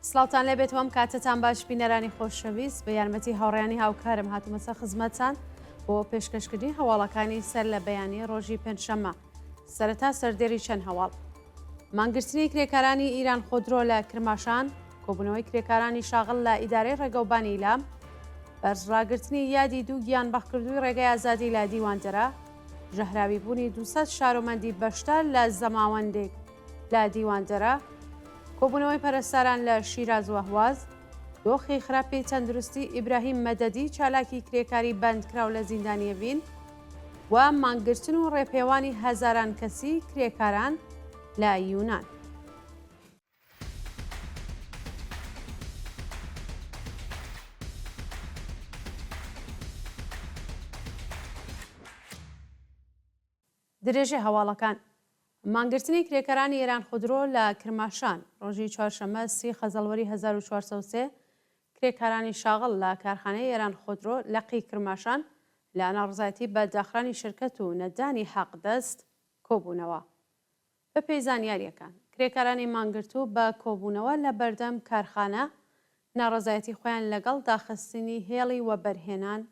سڵاوتان لێبێت و ئەم کاتەتان باش بینەرانی خۆشەویست بە یارمەتی هاوڕیانی هاوکارم هاتومەسە خزمەتان بۆ پێشکەشکردنی هەواڵەکانی سەر لە بەیانی ڕۆژی پێنجشەممە سەرەتا سەردێری چەند هەواڵ مانگرتنی کرێکارانی ئیران خۆدرۆ لە کرماشان، کۆبوونەوەی کرێکارانی شاغڵ لە ئیدارەی ڕێگەوبانی ئیلام، بەرز ڕاگرتنی یادی دوو گیانبەختکردووی ڕێگەی ئازادی لە دیواندەرە، ژەهراویبوونی 200 شارۆمەندی بەشدار لە زەماوەندێک لە دیواندەرە، کۆبوونەوەی پەرستاران لە شیراز و ئەهواز، دۆخی خراپی تەندروستی ئیبراهیم مەدەدی چالاکی کرێکاری بەندکراو لە زیندانی ئێڤین و مانگرتن و ڕێپێوانی هەزاران کەسی کرێکاران لە یونان. درێژەی هەواڵەکان مانگرتنی کرێکارانی ئێران خودرۆ لە کرماشان ڕۆژی چوارشەممە سی خەزەڵوەری 1403 کرێکارانی شاغڵ لە کارخانەی ئێران خودرۆ لقی کرماشان لە ناڕەزایەتی بە داخرانی شرکەت و نەدانی حەقدەست کۆبوونەوە. بەپێی زانیارییەکان، کرێکارانی مانگرتوو بە کۆبوونەوە لە بەردەم کارخانە، ناڕەزایەتی خۆیان لەگەڵ داخستنی هێڵی وەبەرهێنان،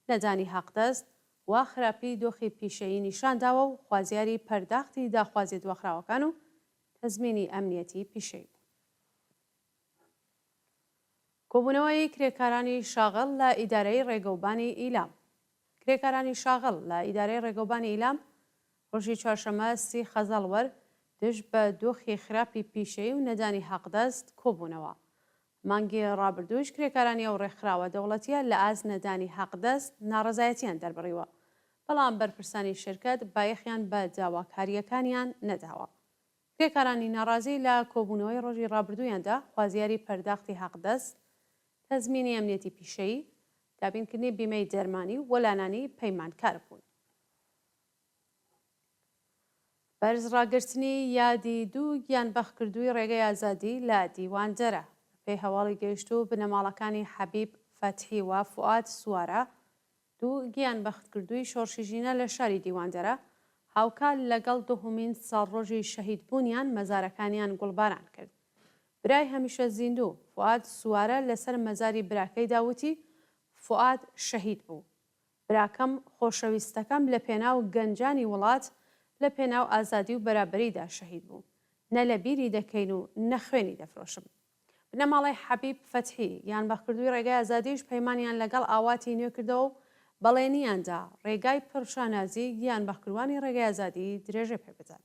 نەدانی حەقدەست و خراپیی دۆخی پیشەیی نیشان داوە و خوازیاری پەرداختی داخوازییە دواخراوەکان و تەزمینی ئەمنیەتی پیشەیی بوون. کۆبوونەوەی کرێکارانی شاغڵ لە ئیدارەی ڕێگەوبانی ئیلام کرێکارانی شاغڵ لە ئیدارەی ڕێگەوبانی ئیلام ڕۆژی چوارشەممە سی خەزەڵوەر دژ بە دۆخی خراپی پیشەیی و نەدانی حەقدەست کۆبوونەوە. مانگی ڕابردوویش کرێکارانی ئەو ڕێکخراوە دەوڵەتییە لە ئاست نەدانی حەقدەست ناڕەزایەتییان دەربڕیوە، بەڵام بەرپرسانی شرکەت بایەخیان بە داواکارییەکانیان نەداوە. کرێکارانی ناڕازی لە کۆبوونەوەی ڕۆژی ڕابردوویاندا خوازیاری پەرداختی حەقدەست، تەزمینی ئەمنیەتی پیشەیی، دابینکردنی بیمەی دەرمانی و وەلانانی پەیمانکار بوون. بەرز ڕاگرتنی یادی دوو گیانبەختکردووی ڕێگەی ئازادی لە دیواندەرە. بەپێی هەواڵی گەیشتوو بنەماڵەکانی حەبیب فەتحی و فوئاد سوارە، دوو گیانبەختکردووی شۆڕشی ژینا لە شاری دیواندەرە، هاوکات لەگەڵ دوهمین ساڵڕۆژی شەهیدبوونیان مەزارەکانیان گوڵباران کرد. برای هەمیشە زیندوو، فوئاد سوارە لەسەر مەزاری براکەیدا وتی، فوئاد شەهید بوو. براکەم خۆشەویستەکەم لە پێناو گەنجانی وڵات، لە پێناو ئازادی و بەرابەریدا شەهید بوو. نە لە بیری دەکەین و نە خوێنی دەفرۆشم. بنەماڵەی حەبیب فەتحی، گیانبەختکردووی ڕێگای ئازادیش پەیمانیان لەگەڵ ئاواتی نوێ کردەوە و بەڵێنیان دا ڕێگای پڕ شانازی گیانبەختکردوانی ڕێگای ئازادی درێژە پێ بدەن.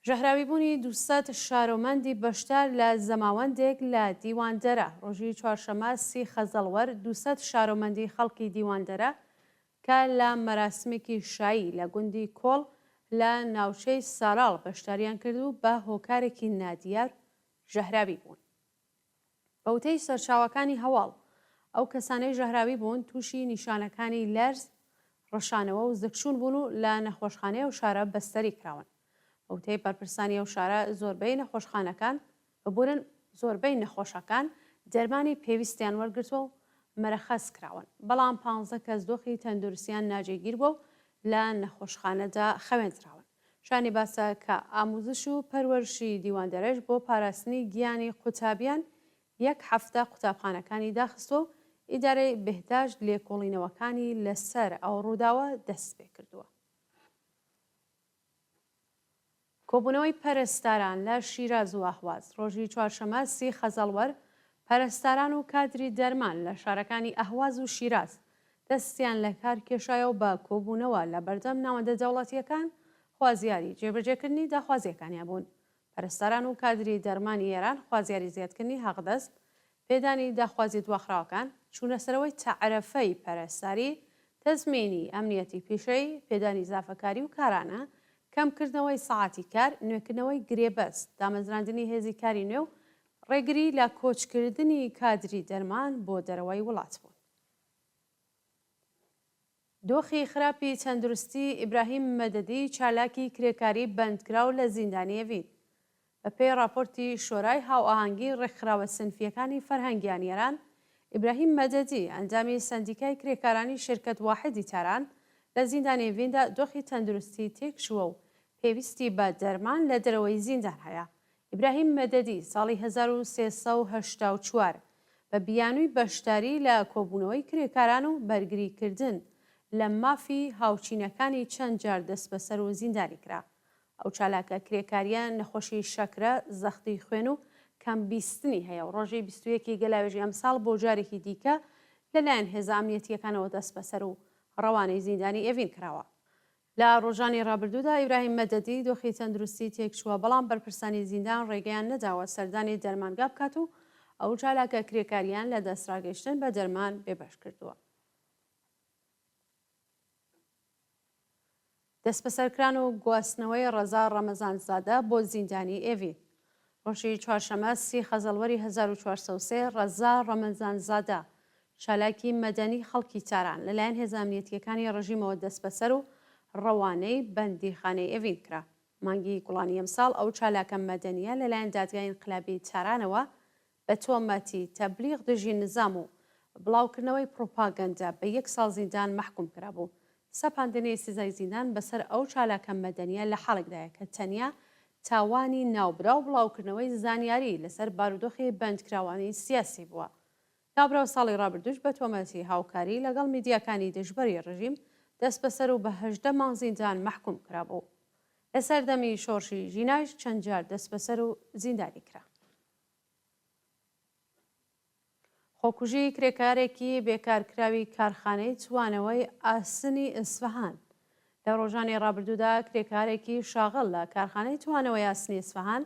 ژەهراویبوونی 200 شارۆمەندی بەشدار لە زەماوەندێک لە دیواندەرە ڕۆژی چوارشەممە سی خەزەڵوەر 200 شارۆمەندی خەڵکی دیواندەرە کە لە مەراسمێکی شایی لە گوندی کۆڵ لە ناوچەی ساراڵ بەشداریان کرد و بە هۆکارێکی نادیار ژەهراوی بوون. بە وتەی سەرچاوەکانی هەواڵ، ئەو کەسانەی ژەهراوی بوون تووشی نیشانەکانی لەرز، ڕشانەوە و زگچوون بوون و لە نەخۆشخانەی ئەو شارە بەستەری کراون. بە وتەی بەرپرسانی ئەو شارە زۆربەی نەخۆشخانەکان ببورن زۆربەی نەخۆشەکان دەرمانی پێویستیان وەرگرتووە و مەرەخەس کراون، بەڵام پانزە کەس دۆخی تەندروستیان ناجێگیر بووە و لە نەخۆشخانەدا خەوێندراون. شایانی باسە کە ئاموزش و پەروەرشی دیواندەرەش بۆ پاراستنی گیانی قوتابیان یەک هەفتە قوتابخانەکانی داخستووە و ئیدارەی بێهداشت لێکۆڵینەوەکانی لەسەر ئەو ڕووداوە دەستپێکردووە. کۆبوونەوەی پەرستاران لە شیراز و ئەهواز ڕۆژی چوارشەممە سی خەزەڵوەر، پەرستاران و کادری دەرمان لە شارەکانی ئەهواز و شیراز دەستیان لە کار کێشایەوە بە کۆبوونەوە لە بەردەم ناوەندە دەوڵەتییەکان خوازیاری جێبەجێکردنی داخوازییەکانیان بوون. پەرستاران و کادری دەرمانی ئێران خوازیاری زیادکردنی حەقدەست، پێدانی داخوازی دواخراوەکان، چوونەسەرەوەی تەعرەفەی پەرستاری، تەزمینی ئەمنیەتی پیشەیی، پێدانی زافەکاری و کارانە، کەمکردنەوەی سەعاتی کار، نوێکردنەوەی گرێبەست، دامەزراندنی هێزی کاری نوێ و ڕێگری لە کۆچکردنی کادری دەرمان بۆ دەرەوەی وڵات بوون. دۆخی خراپی تەندروستی ئیبراهیم مەدەدی چالاکی کرێکاری بەندکراو لە زیندانی ئێڤین. بە پێی ڕاپۆرتی شۆرای هاوئاهەنگی ڕێکخراوە سنفییەکانی فەرهەنگیانی ئێران، ئیبراهیم مەدەدی ئەندامی سەندیکای کرێکارانی شرکەت واحدی تاران لە زیندانی ئێڤیندا دۆخی تەندروستی تێکچووە و پێویستی بە دەرمان لە دەرەوەی زیندان هەیە. ئیبراهیم مەدەدی ساڵی 1384 بە بیانووی بەشداری لە کۆبوونەوەی کرێکاران و بەرگریکردن لە مافی هاوچینەکانی چەند جار دەستبەسەر و زیندانی کرا. ئەو چالاکە کرێکارییە نەخۆشی شەکرە، زەختی خوێن و کەم بیستنی هەیە و ڕۆژی 21 ی گەلاوێژی ئەمساڵ بۆ جارێکی دیکە لەلایەن هێزە ئەمنیەتییەکانەوە دەستبەسەر و ڕەوانەی زیندانی ئێڤین کراوە. لە ڕۆژانی ڕابردوودا ئیبراهیم مەدەدی دۆخی تەندروستی تێکچووە، بەڵام بەرپرسانی زیندان ڕێگەیان نەداوە سەردانی دەرمانگا بکات و ئەو چالاکە کرێکارییان لە دەستڕاگەیشتن بە دەرمان بێبەش کردووە. دەستبەسەرکران و گواستنەوەی ڕەزا ڕەمەزانزادە بۆ زیندانی ئێڤین. ڕۆژی چوارشەممە سی خەزەڵوەری 1403 ڕەزا ڕەمەزانزادە، چالاکی مەدەنی خەڵکی تاران، لەلایەن هێزە ئەمنیەتییەکانی ڕژیمەوە دەستبەسەر و ڕەوانەی بەندیخانەی ئێڤین کرا. مانگی گوڵانی ئەمساڵ ئەو چالاکە مەدەنییە لەلایەن دادگای ئینقلابی تارانەوە بە تۆمەتی تەبلیغ دژی نزام و بڵاوکردنەوەی پڕوپاگەندە بە یەک ساڵ زیندان مەحکووم کرابوو. سەپاندنی سزای زیندان بەسەر ئەو چالاکە مەدەنییە لە حاڵێکدایە کە تەنیا تاوانی ناوبراو بڵاوکردنەوەی زانیاری لەسەر بارودۆخی بەندکراوانی سیاسی بووە. ناوبراو ساڵی ڕابردووش بە تۆمەتی هاوکاری لەگەڵ میدیاکانی دژبەری ڕژیم دەستبەسەر و بە 18 مانگ زیندان مەحکووم کرابوو. لە سەردەمی شۆڕشی ژینایش چەند جار دەستبەسەر و زیندانی کرا. خۆکوژیی کرێکارێکی بێکارکراوی کارخانەی توانەوەی ئاسنی ئیسفەهان لە ڕۆژانی ڕابردوودا کرێکارێکی شاغڵ لە کارخانەی توانەوەی ئاسنی ئیسفەهان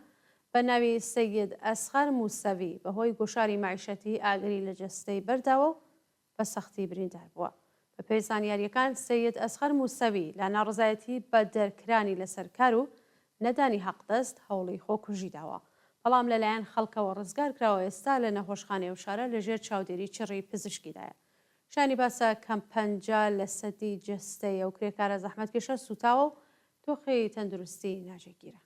بە ناوی سەید ئەسغەر موسەوی بەهۆی گوشاری مەعیشەتی ئاگری لە جەستەی بەرداوە و بە سەختی بریندار بووە. بەپێی زانیارییەکان سەید ئەسغەر موسەوی لە ناڕەزایەتی بە دەرکرانی لەسەر کار و نەدانی حەقدەست هەوڵی خۆکوژی داوە، بەڵام لەلایەن خەڵکەوە ڕزگار کراوە ئێستا لە نەخۆشخانەی ئەو شارە لەژێر چاودێری چڕی پزیشکیدایە. شایانی باسە کەم 50 لەسەدی جەستەی ئەو کرێکارە زەحمەتکێشە سووتاوە و دۆخی تەندروستی ناجێگیرە.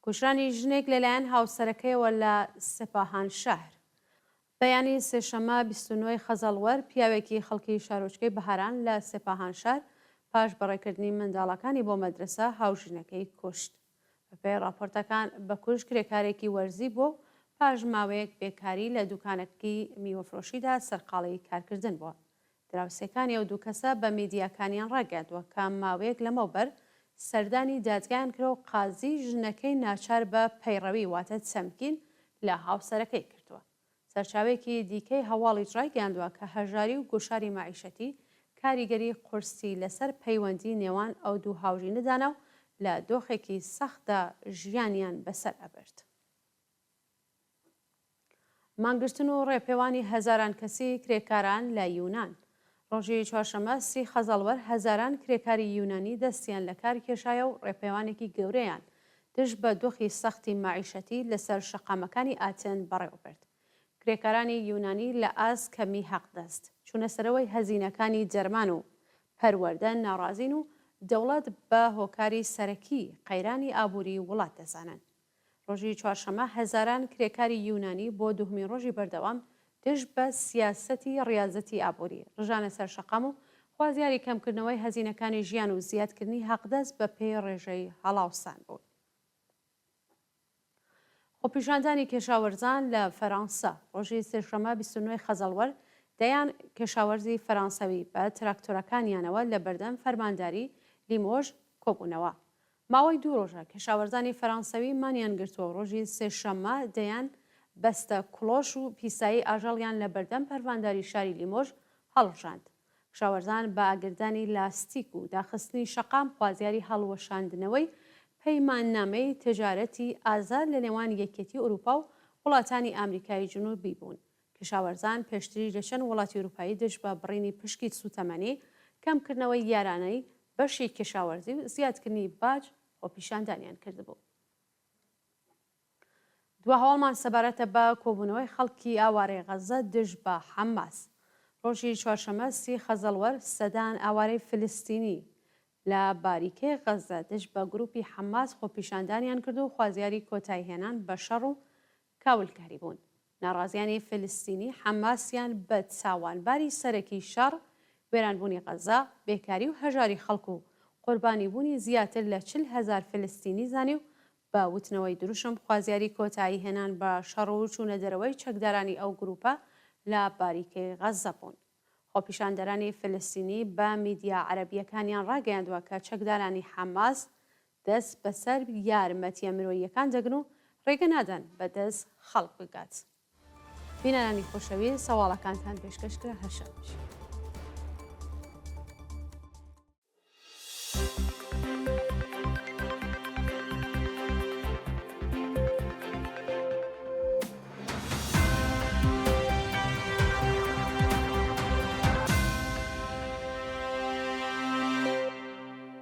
کوژرانی ژنێک لەلایەن هاوسەرەکەیەوە لە سپاهان شەهر. بەیانی سێشەممە 29 ی خەزەڵوەر پیاوێکی خەڵکی شارۆچکەی بەهاران لە سپاهان شار پاش بەڕێکردنی منداڵەکانی بۆ مەدرەسە هاوژینەکەی کوشت. بەپێی ڕاپۆرتەکان بکوژ کرێکارێکی وەرزی بووە و پاش ماوەیەک بێکاری لە دوکانەکی میوەفرۆشیدا سەرقاڵی کارکردن بووە. دراوسێکانی ئەو دوو کەسە بە میدیاکانیان ڕاگەیاندووە کە ماوەیەک لەمەوبەر سەردانی دادگایان کرا و قازی ژنەکەی ناچار بە پەیڕەوی واتە چەمکین لە هاوسەرەکەی کردووە. سەرچاوەیەکی دیکەی هەواڵیش ڕایگەیاندووە کە هەژاری و گوشاری مەعیشەتی کاریگەری قورسی لەسەر پەیوەندی نێوان ئەو دوو هاوژینە دانا و لە دۆخێکی سەختدا ژیانیان بەسەر ئەبرد. مانگرتن و ڕێپێوانی هەزاران کەسی کرێکاران لە یونان. ڕۆژی چوارشەممە سی خەزەڵوەر هەزاران کرێکاری یونانی دەستیان لە کار کێشایە و ڕێپێوانێکی گەورەیان دژ بە دۆخی سەختی مەعیشەتی لەسەر شەقامەکانی ئاتێن بەڕێوەبرد. کرێکارانی یونانی لە ئاست کەمی حەقدەست، چوونەسەرەوەی هەزینەکانی دەرمان و پەروەردە ناڕازین و دەوڵەت بە هۆکاری سەرەکی قەیرانی ئابووری وڵات دەزانن. ڕۆژی چوارشەممە هەزاران کرێکاری یونانی بۆ دووهمین ڕۆژی بەردەوام دژ بە سیاسەتی ڕیازەتی ئابووری ڕژانە سەر شەقام و خوازیاری کەمکردنەوەی هەزینەکانی ژیان و زیادکردنی حەقدەست بە پێی ڕێژەی هەڵاوسان بوون. خۆپیشاندانی کێشاوەرزان لە فەرانسە ڕۆژی سێشەممە 29 ی خەزەڵوەر دەیان کێشاوەرزی فەرانسەوی بە تراکتۆرەکانیانەوە لە بەردەم فەرمانداری لیمۆژ کۆبوونەوە. ماوەی دوو ڕۆژە کەشاوەرزانی فەرانسەوی مانیان گرتووە و ڕۆژی سێشەممە دەیان بەستە کڵۆش و پیسایی ئاژەڵیان لە بەردەم پەرڤانداری شاری لیمۆژ هەڵڕژاند. کشاوەرزان بە ئاگردانی لاستیک و داخستنی شەقام خوازیاری هەڵوەشاندنەوەی پەیماننامەی تجارەتی ئازاد لە نێوان یەکیەتی ئورووپا و وڵاتانی ئامریکای جنووبی بوون. کشاوەرزان پێشتریش لە چەند وڵاتی ئورووپایی دژ بە بڕینی پشکی سووتەمەنی، کەمکردنەوەی یارانەی بەشی کشاوەرزی و زیادکردنی باج خۆپیشاندانیان کردبوو. دوا هەواڵمان سەبارەتە بە کۆبوونەوەی خەڵکی ئاوارەی غەززە دژ بە حەماس. ڕۆژی چوارشەممە سی خەزەڵوەر سەدان ئاوارەی فلستینی لە باریکەی غەززە دژ بە گروپی حەماس خۆپیشاندانیان کرد و خوازیاری کۆتاییهێنان بە شەڕ و کاولکاری بوون. ناڕازیانی فلستینی حەماسیان بە تاوانباری سەرەکی شەڕ، وێرانبوونی غەززە، بێکاری و هەژاری خەڵک و. قوربانیبوونی زیاتر لە 40 هەزار فلستینی زانی و بە وتنەوەی دروشم خوازیاری کۆتایی هێنان بە شەڕ و چوونە دەرەوەی چەکدارانی ئەو گرووپە لە باریکەی غەززە بوون. خۆپیشاندەرانی فلستینی بە میدیا عەرەبییەکانیان ڕاگەیاندووە کە چەکدارانی حەماس دەست بەسەر یارمەتییە مرۆییەکان دەگرن و ڕێگە نادەن بە دەست خەڵک بگات. بینەرانی خۆشەویست سەواڵەکانتان پێشکەش کرا هەر شاد بژین.